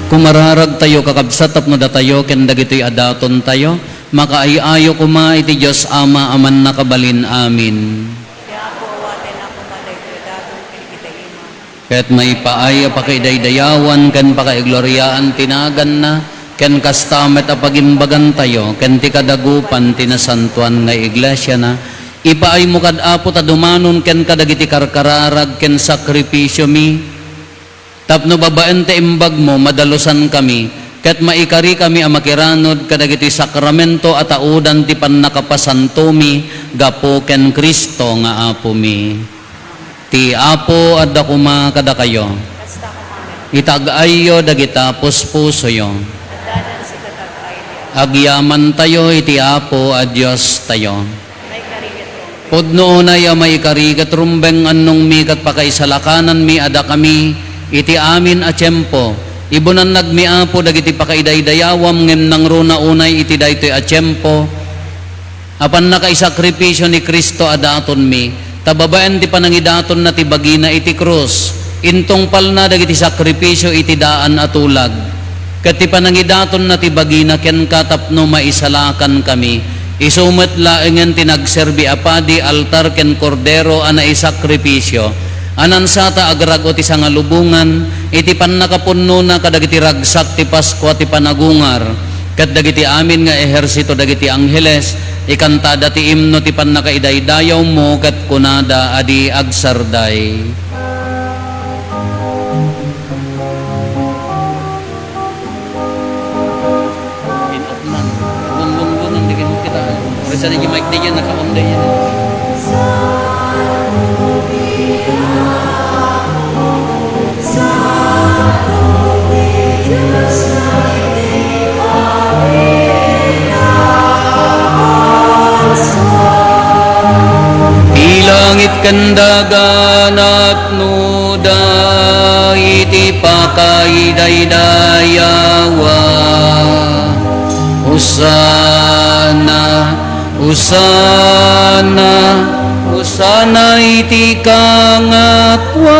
Kumararagtayo, kakabsat, tapno datayo ken dagitoy a datontayo, makaay-ayo koma iti Dios Ama a Mannakabalin. Amin. Ti Apo awaten a koma daytoy a daton ken dagiti ima. Ket maipaay a pakaidaydayawan ken pakaigloriaan ti naganna, ken kasta met a pagimbagantayo ken ti kadagupan ti nasantoan nga iglesiana. Ipaaymo kad, Apo, ta dumanon kenka dagiti karkararag ken sakrifisiomi, tapno babaen ti imbagmo, madalusankami, ket maikarikami a makiranod kadagiti sakramento a taudan ti pannakapasantomi gapu ken Cristo nga Apomi. Ti Apo adda koma kadakayo. Itag-ayyo dagita puspusoyo. Agyamantayo iti Apo a Diostayo. Pudno unay a maikari ket rumbeng annongmi ket pakaisalakananmi a dakami iti amin a tiempo. Ibunannagmi, Apo, dagiti pakaidaydayawam ngem nangruna unay iti daytoy a tiempo a pannakaisakripisio ni Cristo a datonmi, ta babaen ti panangidatonna ti bagina iti krus, intungpalna dagiti sakripisio iti daan a tulag, ket ti panangidatonna ti bagina kenka tapno maisalakankami. Isu met laengen ti nagserbi a padi, altar, ken kordero a naisakripisio, a nansata agrag-o ti sangalubongan iti pannakapunnona kadagiti ragsak ti Paskua ti panagungar, ket dagiti amin nga ehersito dagiti angheles, ikantada ti imno ti pannakaidaydayawmo ket kunada a di agsarday. Inapnan. Gunggunggunan di kayo kita. Resa ni Mike di yan, nakaon di yan. Ti langit ken daga napnoda iti pakaidaydayawa. Hosanna, Hosanna, Hosanna iti kangatoan.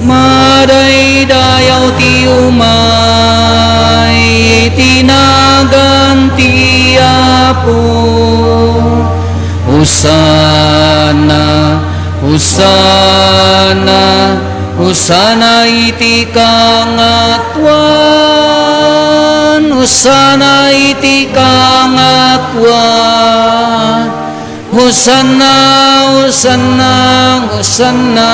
Madaydayaw ti umay iti nagan ti Apo. Hosanna, Hosanna, Hosanna iti kangatoan. Hosanna iti kangatoan. Hosanna, Hosanna, Hosanna.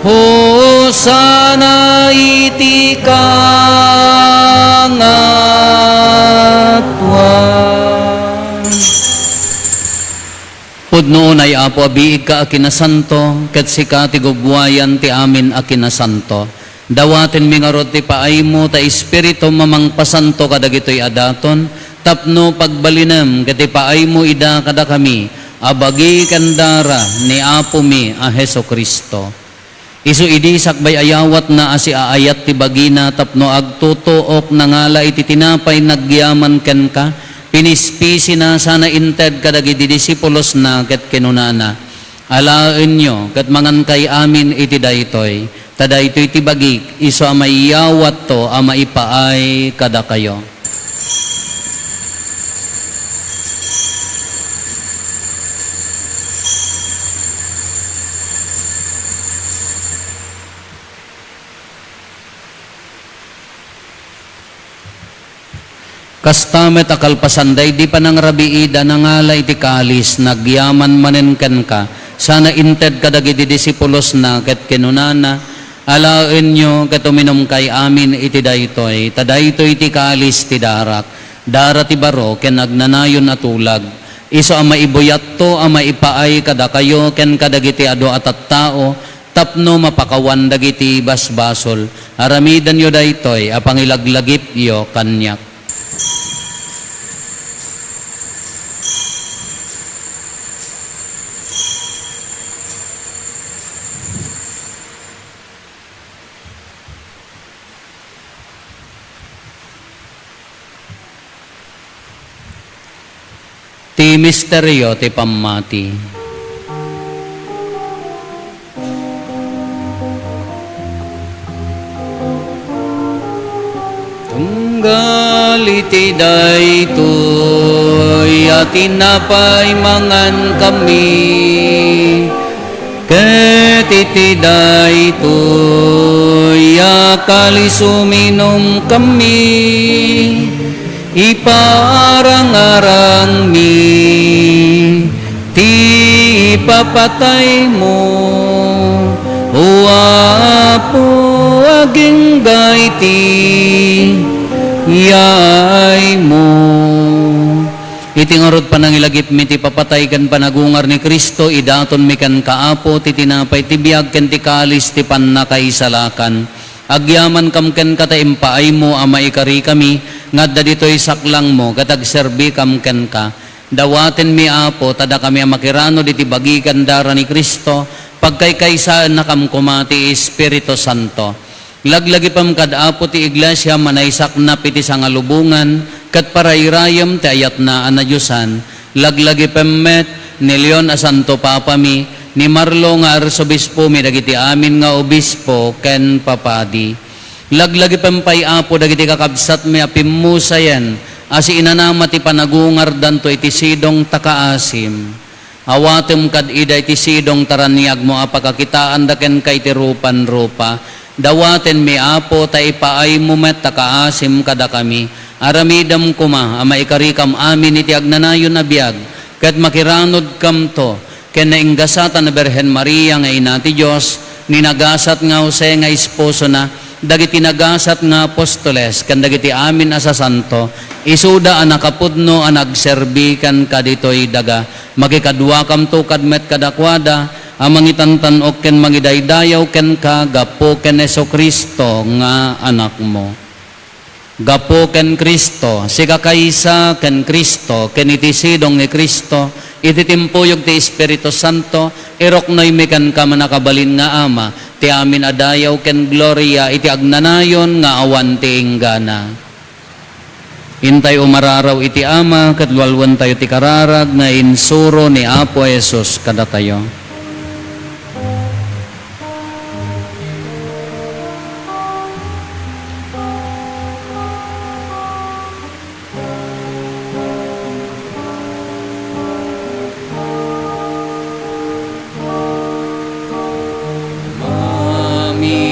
Hosanna iti kangatoan. Pudno unay, Apo, a biigka a kinasanto, ket sika ti gubbuayan ti amin a kinasanto. Dawatenmi ngarud ti paaymo ta Espiritum a mangpasanto kadagitoy a daton, tapno pagbalinem ket ipaaymo ida kadakami a bagi ken dara ni Apomi a Jesu-Cristo. Isu idi sakbay a yawatna a siaayat ti bagina tapno agtutuok, nangala iti tinapay nagyaman kenka, pinispisina sana inted kadagiti disipulosna ket kinunana, Alaenyo ket mangankay amin iti daytoy, ta daytoy ti bagik, isu a maiyawatto a maipaay kadakayo. Kasta met a kalpasan daydi panangrabiida, nangala iti kalis, nagyaman manen kenka, sana inted kadagiti disipulosna, ket kinunana, Alaenyo ket uminumkay amin iti daytoy, ta daytoy ti kalis ti darak, dara ti baro ken agnanayon a tulag, isu a maibuyatto a maipaay kadakayo ken kadagiti adu a tattao, tapno mapakawan dagiti basbasol. Aramidenyo daytoy a pangilaglagipyo kaniak. Misterio ti pammati. Tunggal iti daytoy a tinapay mangankami, ket iti daytoy a kalis uminumkami, iparangarangmi ti ipapataymo, O Apo, agingga iti yaaymo. Iti ngarud, panangilagipmi ti ipapatay ken panagungar ni Cristo, idatonmi kenka, Apo, ti tinapay ti biag ken ti kalis ti pannakaisalakan. Agyamankam kenka ta impaaymo a maikarikami nga adda ditoy saklangmo ket agserbikam kenka. Dawatenmi, Apo, ta dakami a makiranod iti bagi ken dara ni Cristo, pagkaykaysaennakam koma ti Espiritu Santo. Laglagipem kad, Apo, ti Iglesiam a naisaknap iti sangalubongan ket parayrayem ti ayatna a nadiosan. Laglagipem met ni Leon a Santo Papami, ni Marlo nga Arsobispomi, dagiti amin nga obispo ken papadi. Laglagipem pay, Apo, dagiti kakabsatmi a pimmusayen a siinanama ti panagungardanto iti sidong ta kaasim. Awatem kad ida iti sidong ta raniagmo a pakakitaanda kenka iti rupan-rupa. Dawatenmi, Apo, ta ipaaymo met ta kaasim kadakami. Aramidem koma a maikarikam amin iti agnanayon a biag, ket makiranodkamto ken nainggasatan a Birhen Maria nga Ina ti Dios, ni nagasat nga Jose nga esposona, dagiti nagasat nga apostoles, ken dagiti amin a sasanto, isuda a nakapudno a nagserbi kenka ditoy daga. Makikaduakamto kad met kadakuada a mangitantan-ok ken mangidaydayaw kenka gapu ken Jesu-Cristo nga Anakmo. Gapu ken Cristo, sikakaysa ken Cristo, ken iti sidong ni Cristo, iti timpuyog ti Espiritu Santo, iruknoymi kenka, Mannakabalin nga Ama, ti amin a dayaw ken gloria iti agnanayon nga awan ti inggana. Intay umararaw iti Ama, ket lualuentayo ti kararag nga insuro ni Apo Jesus kadatayo. Mami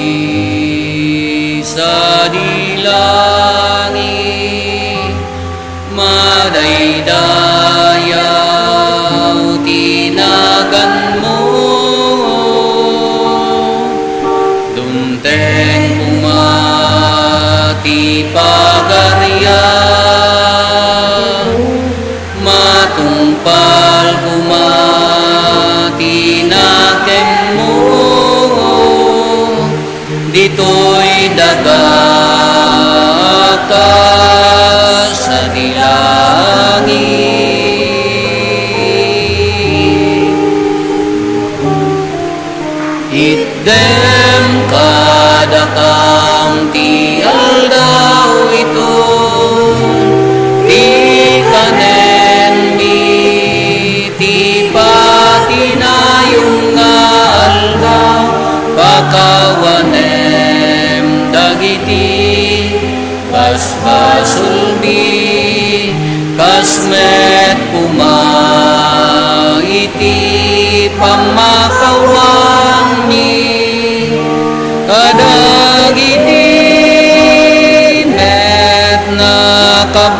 sadi langit, madaydayaw ti naganmo. Dumteng koma ti pagariam, matungpal koma ti nakemmo ditoy daga a kas sadi langit. Itdem kadakam ti aldaw iton ti kanenmi, ti patinayon nga aldaw, pakawanem dagiti basbasolmi, kas met koma iti pammakawanmi kadagiti met nakabasol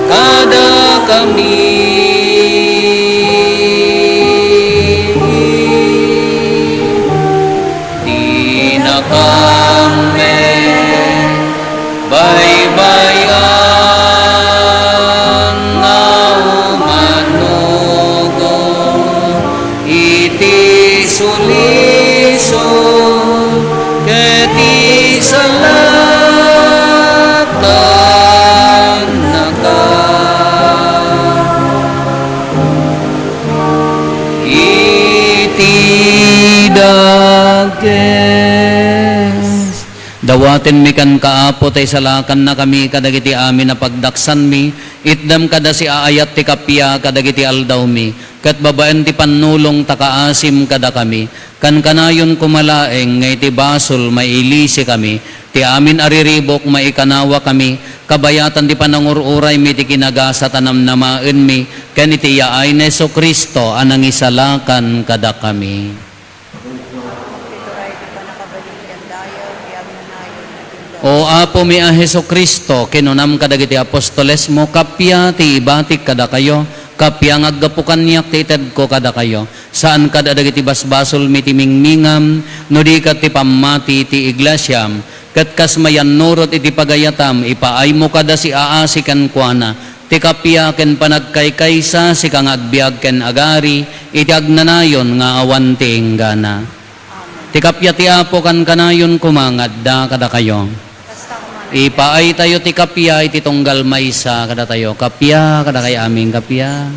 kadakami. Dinakam met baybay-an nga umanugo iti sulisog ket isalakan naka. Dawatenmi kenka, Apo, ta isalakannakami kadagiti amin a pagdaksanmi. Itdem kada siaayat ti kappia kadagiti aldawmi, ket babaen ti pannulong ta kaasim kadakami. Kankanayon koma laeng nga iti basol mailisikami, ti amin a riribuk maikanawakami, kabayatan ti panangur-uraymi ti kinagasat a namnamaenmi, ken iti yaay ni Jesu-Cristo a nangisalakan kadakami. Ituray ti pannakabalin ken dayeg ti agnanayon nga tunggal. O Apomi a Jesu-Cristo, kinunam kadagiti apostolesmo, kappia ti ibatik kadakayo, kappia nga aggapu kaniak ti itedko kadakayo. Saan kada dagiti basbasolmi ti mingmingam, no di ket ti pammati ti iglesiam. Ket kas mayannurot iti pagayatam, ipaaymo kada siaasi kenkuana ti kappia ken panagkaykaysa, sika nga agbiag ken agari iti agnanayon nga awan ti inggana. Ti kappia ti Apo kankanayon koma nga adda kadakayo. Ipaaytayo ti kappia iti tunggal maysa kadatayo. Kappia, kadakayo amin, kappia.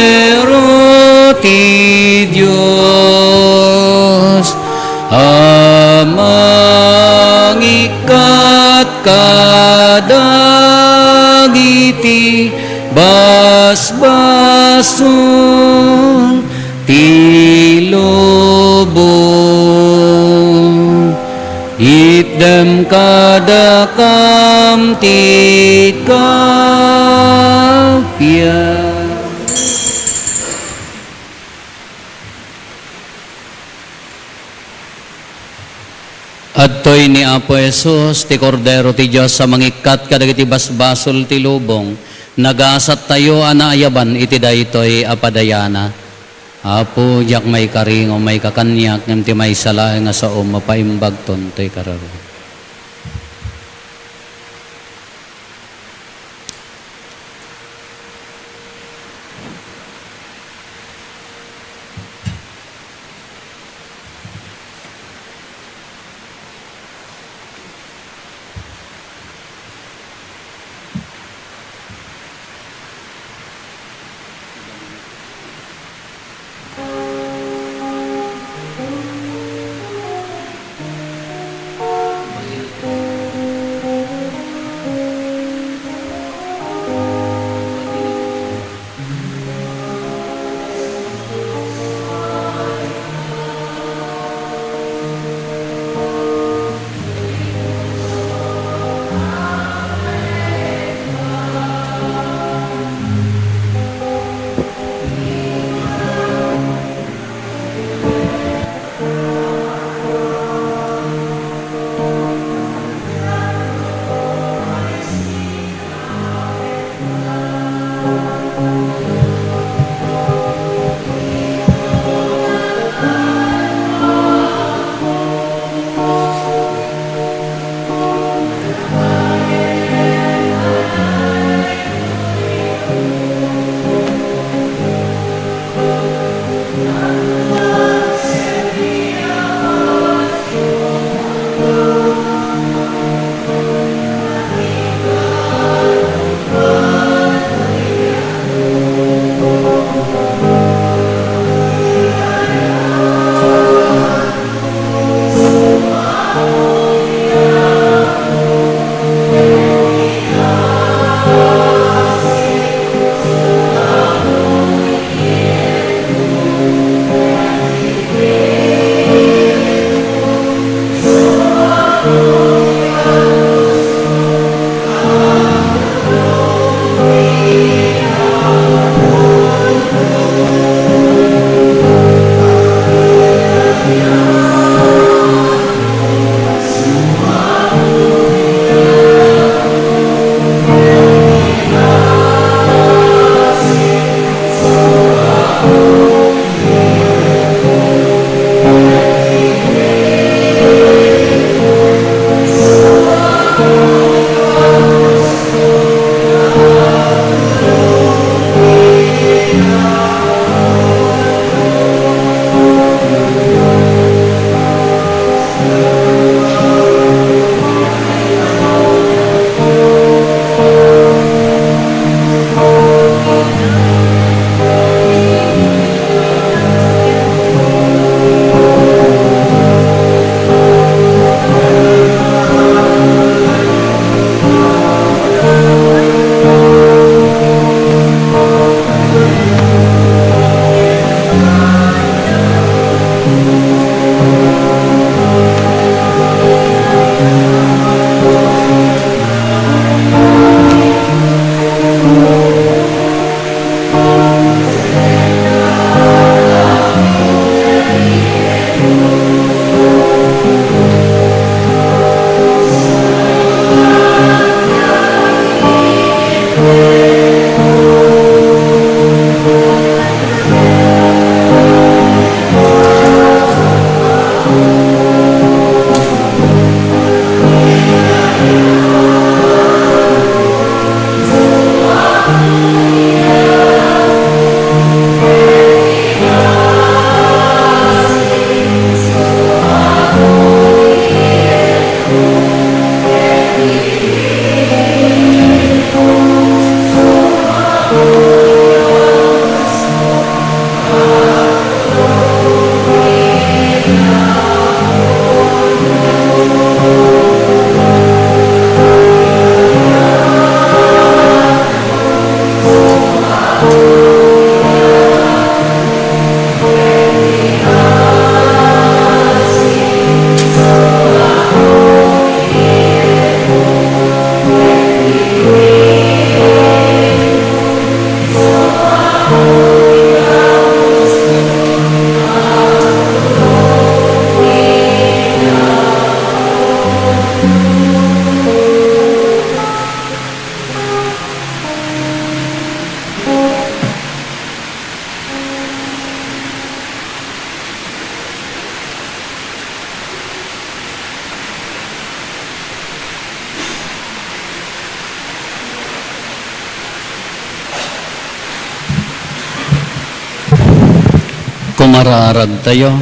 Kordero ti Dios a mangikkat kadagiti basbasol ti lubong. Itdem kadakam ti kappia. Adtoy ni Apo Jesus, ti Kordero ti Dios a mangikkat kadagiti basbasol ti lubong. Nagasattayo a naayaban iti daytoy a padayana. Apo, diak maikari nga umayka kaniak, ngem ti maysa laeng a saom, mapaimbagton toy kararua. Araradtayo.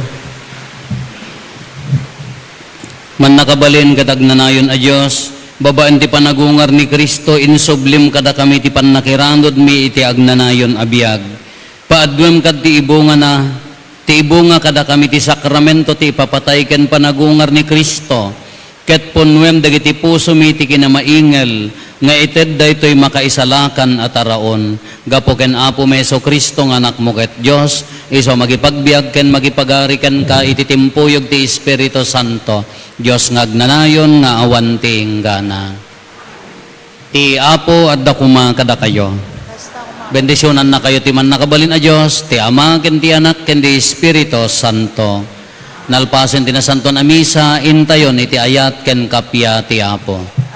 Mannakabalin ket agnanayon a Dios, babaen ti panagungar ni Cristo, insublim kadakami ti pannakiranudmi iti agnanayon a biag. Paadduem kad ti ibungana, ti ibunga kadakami ti sakramento ti ipapatay ken panagungar ni Cristo, ket punnuem dagiti pusomi ti kinamaingel nga ited daytoy makaisalakan a taraon. Gapu ken Apomi Jesu-Cristo nga Anakmo ket Dios, isu a mangipagbiag ken mangipagari kenka iti timpuyog ti Espiritu Santo, Dios nga agnanayon nga awan ti inggana. Ti Apo adda koma kadakayo. Bendisionannakayo ti Mannakabalin a Dios, ti Ama, ken ti Anak, ken ti Espiritu Santo. Nalpasen ti Nasantoan a Misa, intayon iti ayat ken kappia ti Apo.